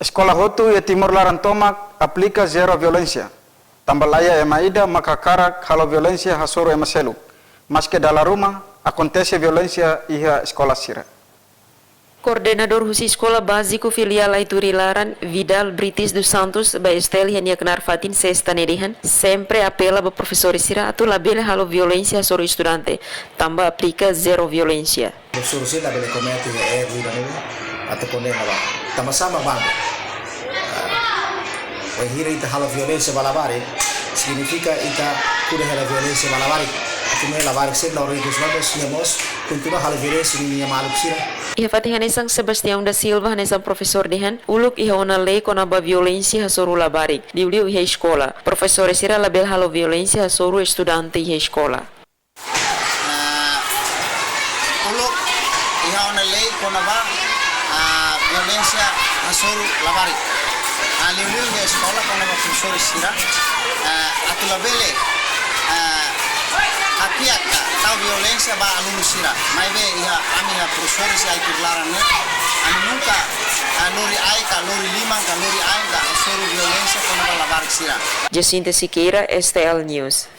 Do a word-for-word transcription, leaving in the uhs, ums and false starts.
Eskola hotu iha Timor laran tomak aplika zero violénsia. Tanba laiha ema ida mak hakarak halo violénsia hasoru ema seluk. Maske dala ruma akontese violénsia iha eskola sira. Koordenadór husi Eskola Báziku Filiál Aituri Laran, Vidal Britis dos Santos, ba STL iha nia knaar fatin Sesta ne'e dehan, sempre apela ba profesór sira atu labele halo violénsia hasoru estudante, tanba aplika zero violénsia. Profesór sira labele komete erru ida-ne'e, atu kondena ba. Tanba sá mak bandu. Ah, wainhira ita halo violénsia ba labarik, signifika ita kuda hela violénsia ba labarik. Atu nune'e labarik sira la'o riku, mas nia mós kontinua halo violénsia ninia maluk sira. Iha fatin hanesan Sebastião da Silva hanesan profesór dehan, uluk iha ona lei kona-ba violénsia hasoru labarik, liuliu iha eskola. Profesór sira labele halo violénsia hasoru estudante iha eskola. Ah, uluk iha ona lei kona-ba, ah, violénsia hasoru labarik. Ah, liuliu iha eskola kona-ba profesór sira, ah, atu labele, ah, hatiak ka tau violénsia ba alunu sira. Maibé iha ami iha profesór sira iha Aituri Laran ne'e, ami nunka, ah, lori ai ka lori liman ka lori ain ka hasoru violénsia kona-ba labarik sira. Jacinta Siqueira, STL News.